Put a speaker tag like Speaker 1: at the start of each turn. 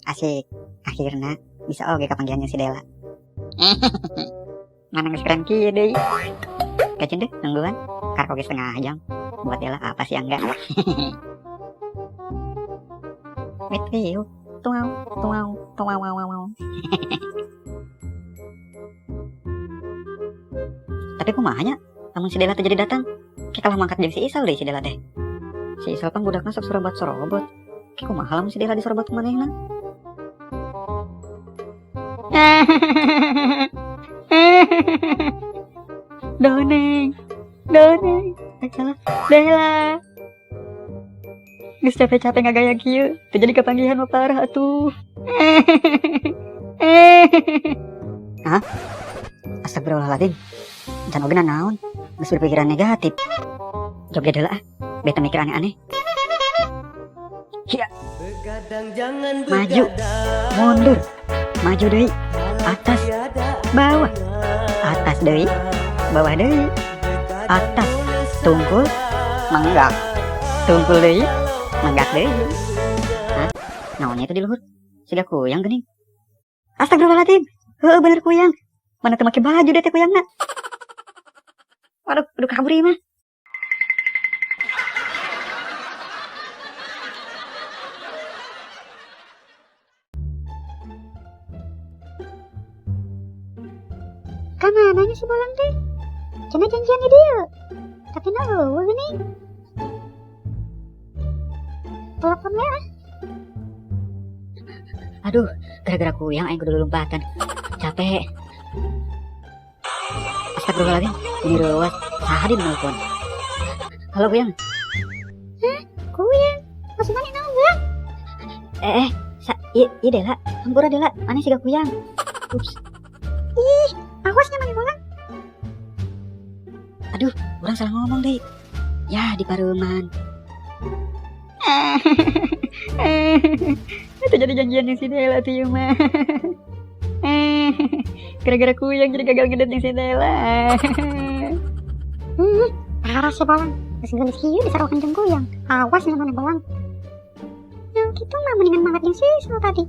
Speaker 1: Asik. Akhirna bisa oge kapanggihan jeung si Dela. Mana geus keren kieu deui. Kacen deh nungguan. Karek oge setengah jam. Buat Dela apa sih yang enggak? Wait, ieu. Tuau, tuau, tuau, tuau, tuau. Tapi kumaha nya? Lamun si Dela teh jadi datang, kayak kalah mangkat jeung si Isal deui si Dela teh. Si Isal pang budakna sok sorobot-sorobot. Kayak kumaha lamun si Dela disorobot ku manehna? Doneng, doneng, salah, Dela. Geus capek-capek ngagaya kieu, teu jadi kapanggihan mah parah atuh. Hah? Astagfirullahaladzim. Can oge nanaon? Geus berpikiran negatif. Joget heula ah, beta mikir aneh-aneh. Hiya. Maju, mundur, maju deui, atas, bawah, atas deui, bawah deui, atas, tungkul, menggak, tungkul deui, menggak deui. Hah? Naonnya itu di luhur? Siga kuyang geuning. Astagfirullahaladzim. Heueuh bener kuyang. Mana teu make baju deh teh kuyangna. Waduh, kudu kabur ieu mah.
Speaker 2: Kamana nya si Bolang teh? Cenah janjian di dieu. Tapi na eueuh geuning. Telepon we ah.
Speaker 1: Aduh, gara-gara kuyang aing kudu lompatan. Capek. Astagfirullahaladzim, ini reuas. Saha di nelpon? Halo kuyang.
Speaker 2: Hah? Kuyang? Maksud mana naon, Bang?
Speaker 1: Sa, ieu Dela, hampura Dela, maneh siga kuyang. Ups.
Speaker 2: Ih, awas nya maneh Bolang.
Speaker 1: Aduh, urang salah ngomong deui. Ya, di pareuman. Itu jadi janjian yang si Dela tuh ieu mah. Gara-gara kuyang jadi gagal ngedate jeung si Dela.
Speaker 2: Parah si Bolang. Geus geulis kieu disarokan jeung kuyang. Awas nya maneh Bolang. Yang kitu mah mendingan mangkat jeung si Isal tadi.